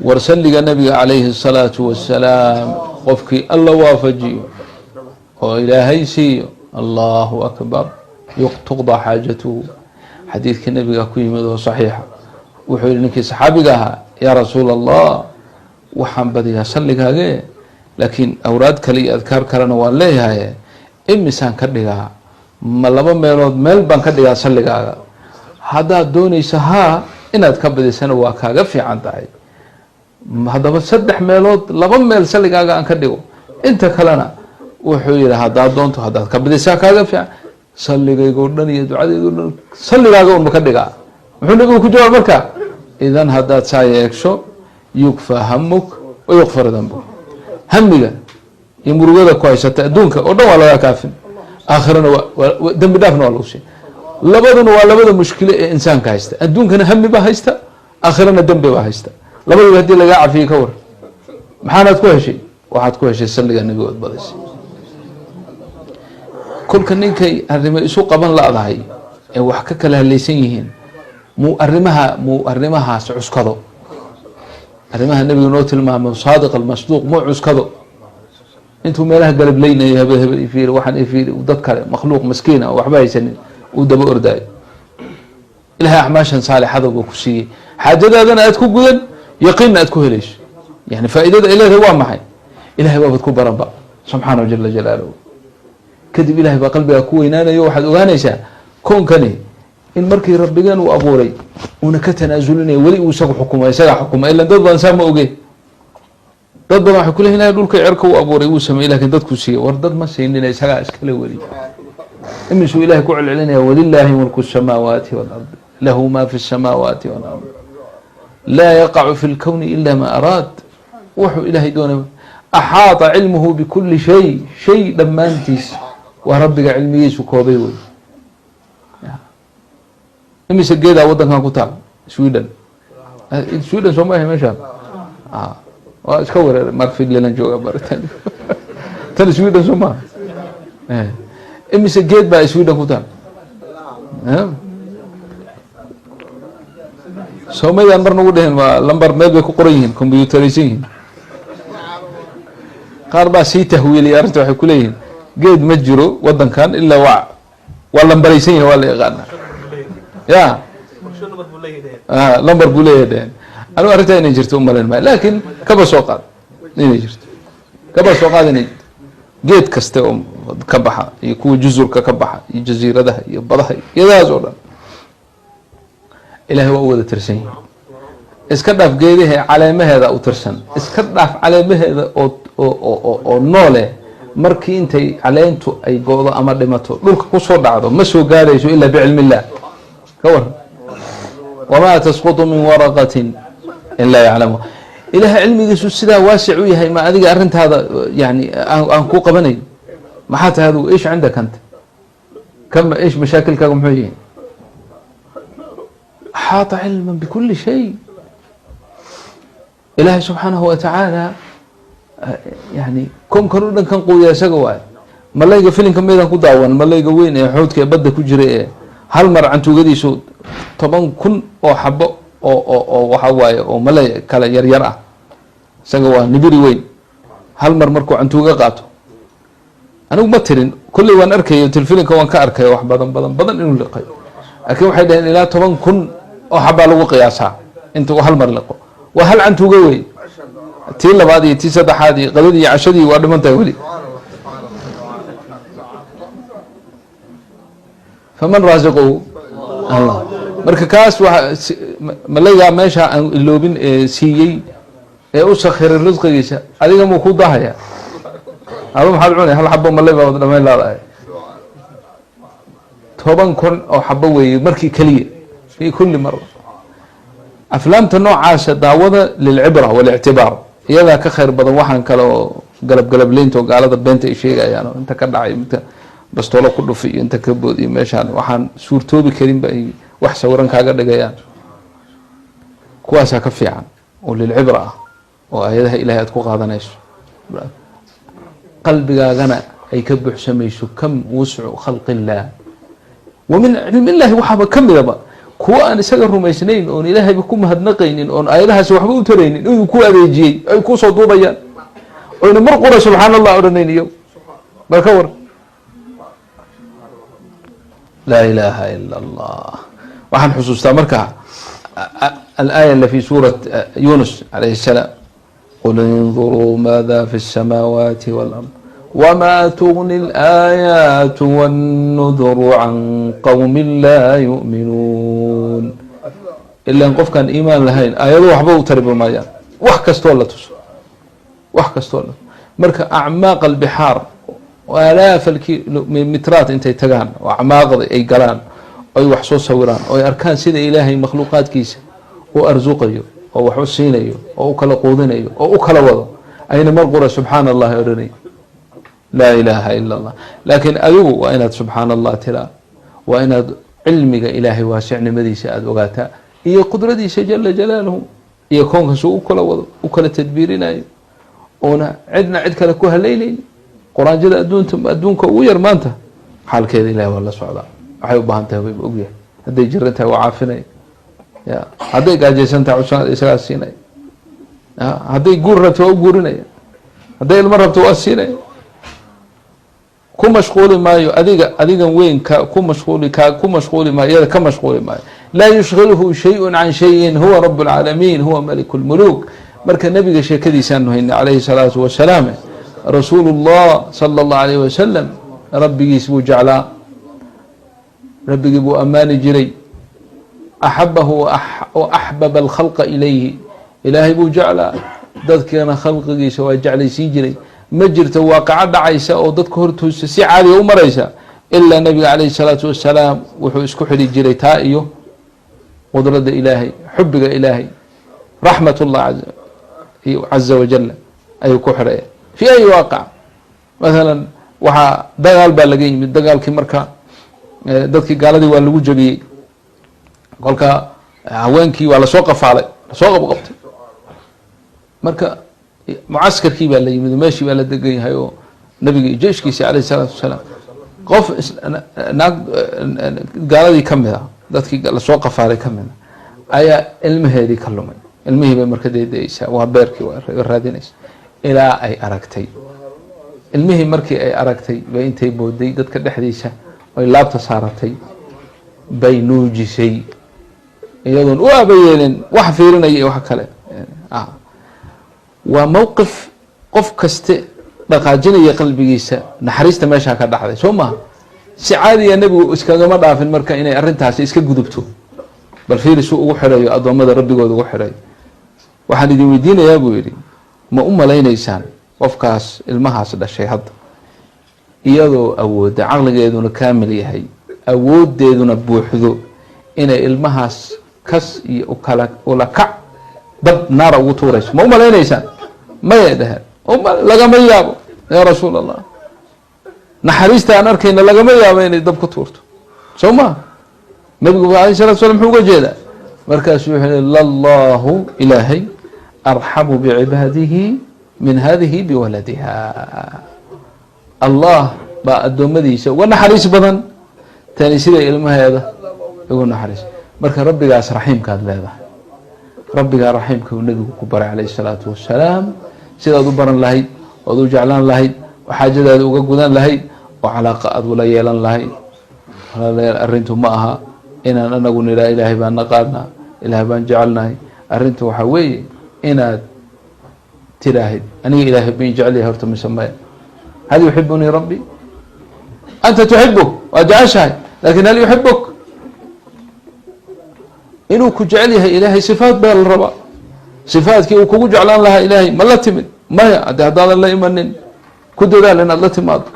War salliga Nabiga calayhi الsalaatu wasalaam qofkii Alla waafajiyo oo Ilaahay siiyo, Allahu akbar, tuqضى xaajatuhu. Xadiidka Nabiga ku yimid oo saxiixa, wuxuu yihi ninkii saxaabiga ahaa: "Yaa Rasuul Allah, waxaan badiyaa salligaage, laakiin awraad kale iyo adkaar kalena waan leeyahay. Imisaan ka dhigaa? Ma laba meelood meel baan ka dhigaa salligaaga?" Haddaad doonaysa haa inaad ka badisana, waa kaaga fiican tahay. Haddaba saddex meelood laba meel salligaaga aan ka dhigo, inta kalena wuxuu yihi haddaad doonto, haddaad ka badisaa kaaga fiican. Salligaygo dhan iyo ducadaydo dhan salligaaga unma ka dhigaa? Muxuu Nabigu ku jawaab marka? "Idan haddaad saa yeegsho, yukfaa hamuk wa yukfar dambuk." Hamiga iyo murugada ku haysata adduunka oo dhan waa lagaa kaafin, aakhirana waa dembi dhaafna waa lagu siiy. Labaduna waa labada mushkilo ee insaanka haysta. Adduunkana hami baa haysta, aakhirana dembi baa haysta. Labadiba haddii lagaa cafiyey, ka war? Maxaanaad ku heshay? Waxaad ku heshay salliga Nabiga ood badaysay. Kolka ninkay arrimo isu qaban la-dahay ee wax ka kala halaysan yihiin, muu arrimahaas cuskado, arrimaha Nabiga noo tilmaamo, saadiq almasduuq, muu cuskado. Intuu meelaha galablaynayo, hebel hebel ifiiri, waxaan ifiiri, dad kale, makhluuq maskiina oo waxba haysanin uu daba ordaayo, Ilahay acmaashan saalixada buu ku siiyey. Xaajadaadana aad ku gudan, yaqiinna aad ku helayso. Yani faa'iidada ay leedahay waa maxay? Ilahay baabad ku baranba, subxaanahu jala jalaaluhu. Kadib Ilahay baa qalbigaa ku weynaanayo. Waxaad ogaanaysaa koonkani in markii Rabbigeen uu abuuray uuna ka tanaasulinayo, weli uu isagu xukumo, isagaa xukuma. Ilan dad badan saa ma oge. Dad badan waxay kulehin Ilahay dhulka cerka uu abuuray, wuu sameeyey, lakin dadkuu siiyey. War dad ma siinina, isagaa iskale weli. Imisuu Ilahay ku celcelinaya: "Walilaahi mulku الsamaawaati wاlard, lahu ma fi الsamaawaati wاlard, laa yaqacu fi اlkowni ila ma araad." Wuxuu Ilahay doonay, axaata cilmuhu bikuli shay, shay dhammaantiis waa Rabbiga cilmigiisu koobay. Wey imise geedaa waddankan ku taal? Sweden, Sweden soo ma ahay meeshaan? Waa iska wareer mar Finland jooga baritan tan. Sweden soo maha? Imise geed baa Sweden ku taal? Soomaydaan mar nagu dhehen waa lambar, meel bay ku qoran yihiin, combyuutaraysan yihiin. Qaar baa sii tahwiiliyay arrinta, waxay kuleeyihiin geed ma jiro waddankan ilaa waa lambaraysan yahay, waa la yaqaana ya lambar buu leeyahay dhehen. Anigu arrintaa inay jirto umalayn maayo, laakin kaba soo qaad inay jirto, kaba soo qaad inay jirto. Geed kaste oo ka baxa iyo kuwa juzurka ka baxa iyo jaziiradaha iyo badaha, geedahaas oo dhan Ilahay waa u wada tirsan yihin. Iska dhaaf geedahe, caleemaheeda u tirsan. Iska dhaaf caleemaheeda oo noole. Markii intay caleentu ay go'do ama dhimato, dhulka kusoo dhacdo, ma soo gaarayso ilaa bicilmi illah. Ka waran? Wamaa tasqutu min waraqatin ilaa yaclamu. Ilahay cilmigiisu sidaa waasic u yahay, ma adiga arrintaada yani aan ku qabanayn? Maxaa tahay adigu? Ish cindaka anta kam ish mashaakilkaaga muxuu yihin? Axaata cilma bikuli shay Ilaahay subxaanahu watacaala. Yani koonkan o dhan kan quuya isaga waay. Malayga filinka maydan ku daawan? Malayga weyn ee xoodka ee badda ku jira ee hal mar cantuugadiisu 10,000 oo xabo oo waxa waaye oo malay kale yar yar ah. Isaga waa nibiri weyn. Hal mar markuu cantuuga qaato, anigu ma tirin, kolley waan arkayo, telfilinka waan ka arkay, wax badan badan badan inuu liqay. Laakiin waxay dhaheen ilaa 10,000 oo xabaa lagu qiyaasaa intuu hal mar liqo. Waa hal cantuuga wey. Tii labaad iyo tii saddexaad iyo qadadii iyo cashadii waa dhiman tahay weli. Faman raasiquhu Allah. Marka kaas waa malaygaa meesha aan iloobin ee siiyey ee u sakhiray risqigiisa, adiga muu ku dahaya? Adu maxaad cunay? Hal xabo malay baa dhamayn laadahay. 10,000 oo xabo weeye markii keliya, fi kuli mara. Aflaamta noocaasa daawada lilcibra walictibaar, iyadaa ka khayr badan waxaan kale oo galab galableynta oo gaalada beenta ay sheegayaan oo inta ka dhacay, inta bastoolo ku dhufi iyo inta ka bood iyo meeshaan waxaan suurtoobi karinba ay wax sawiran kaaga dhigayaan. Kuwaasaa ka fiican oo lilcibra ah oo aayadaha Ilahay aad ku qaadanayso, qalbigaagana ay ka buuxsamayso kam wuscu khalqi illah wa min cilmi illahi. Waxaaba kamidaba Kuwa aan isaga rumaysnayn oon Ilaahayba ku mahadnaqaynin, oon aayadahaasi waxba u taraynin, inuu ku adeejiyey ay kusoo duubayaan, oyna mar qura "subxaan Allah" odhanayn. Iyo bal ka war, laa ilaaha ila Allah. Waxaan xusuustaa marka الآية اللي في سورة يونس عليه السلام: قل انظروا ماذا في السماوات والأرض وما تغني الآيات والنذر عن قوم لا يؤمنون. Ilan qofkaan iimaan lahayn aayado waxba u tariba maayaan, wax kastoo la tuso, wax kastoo la. Marka أعماق البحار, آلاف mitraat intay tagaan oo acmaaqda ay galaan, oy wax soo sawiraan, oo ay arkaan sida Ilaahay makhluuqaadkiisa u arsuqayo oo wax u siinayo oo u kala quudinayo oo u kala wado, ayna mar qura "subxaana Allahi" odhanay, laa ilaaha ila Allah. Laakiin adigu waa inaad "subxaana Allah" tiraa, waa inaad cilmiga Ilaahay waasicnimadiisa aada ogaataa iyo qudradiisa jala jalaaluhu, iyo koonkaas u kala wado, u kala tadbiirinayo, oona cidna cid kale ku haleynayni. Quraanjada adduunta, adduunka ugu yar maanta, xaalkeeda Ilahay waa la socdaa. Waxay u baahan tahay wayba ogyahay. Hadday jiran tahay waa caafinaya ya, hadday gaajaysan tahay cusaan isagaa siinaya ya, hadday guur rabto waa u guurinaya, hadday ilmo rabto waa siinaya. Ku mashquuli maayo adiga, adigan weyn ka ku mashquuli, kaa ku mashquuli maayo, iyada ka mashquuli maayo. لا يشغله شيء عن شيء, هو رب العaalamiin, huwa ملك الملوك. Marka nabiga sheekadiisaanu haynay calayhi الsalaatu wasalaam. Rasuulu الlah sala اllahu alayh wasalam rabbigiis buu jeclaa, rabbigii buu ammaani jiray. أحبه وأحبب الخلق إليه. Ilaahay buu jeclaa, dadkana khalqigiisa waa jeclaysiin jiray. Ma jirto waaqaco dhacaysa oo dadka hortoosa si caadiga u maraysa ilaa nabiga calayhi الsalaatu wasalaam wuxuu isku xidhi jiray taa iyo qudradda Ilaahay, xubiga Ilaahay, raxmat ullah caza wajal ayuu ku xidhaya fi ay waaqic. Masalan, waxaa dagaal baa laga yimid. Dagaalkii marka dadkii gaaladii waa lagu jabiyey. Kolka haweenkii waa lasoo qafaalay, lasoo qabqabtay. Marka mucaskarkii baa la yimid, meeshii baa la degan yahay oo nabiga iyo jeyshkiisi alayh isalaatu wasalaam. Qof naag gaaladii kamid a, dadkii lasoo qafaalay kamid a, ayaa ilmaheedii ka lumay. Ilmihii bay marka deydeysaa, waa beerkii, waa raadinaysa ilaa ay aragtay ilmihii. Markii ay aragtay bay intay booday dadka dhexdiisa oy laabta saaratay bay nuujisay, iyadoon u aabayeelin wax fiirinaya iyo wax kale. Waa mowqif qof kaste dhaqaajinaya qalbigiisa, naxariista meeshaa ka dhacday, soo maha? Si caadiya nebigu iskagama dhaafin marka inay arrintaasi iska gudubto. Bal fiiri suu ugu xidhayo addoommada rabbigooda ugu xidhayo. "Waxaan idin weydiinayaa," buu yidhi, "ma u malaynaysaan qofkaas ilmahaas dhashay hadda, iyadoo awoodda caqligeeduna kaamil yahay, awooddeeduna buuxdo, inay ilmahaas kas iyo ukala ula kac dab naara ugu tuurayso? Ma u malaynaysaan?" "Mayay," dheheen, "lagama yaabo, yaa rasuul Allah. Naxariista aan arkayna lagama yaabo inay dab ku tuurto, soo ma?" Nabigu alayh salatu slam muxuu uga jeedaa? Markaasuu wuxuu yihi: "لله, Ilaahay, أرحم بعباده من هذه بولدها." Allah baa addoommadiisa uga naxariis badan tani sida ilmaheeda ugu naxariis. Marka rabbigaas raxiimkaad leedahay, rabbigaa raxiimka uu nebigu ku baray calayh isalaatu wasalaam, sidaad u baran lahayd ood u jeclaan lahayd oo xaajadaada uga gudan lahayd oo calaaqa aad ula yeelan lahayd. Walaalayaal, arrintu ma aha inaan anagu nidhaa "Ilaahay baan naqaanaa, Ilaahay baan jecelnahay." Arrintu waxaa weeye inaad tiraahid: "Aniga Ilaahay bay jecel yahay horta mise maya? هل يحبني ربي?" أنت تحبه, waa jeceshahay, lakin هل يحبك? Inuu ku jecel yahay Ilaahay sifaat baa la rabaa. Sifaadkii uu kugu jeclaan lahaa Ilaahay ma la timid? Maya. Hadde haddaadan la imanin, ku dadaal inaad la timaado.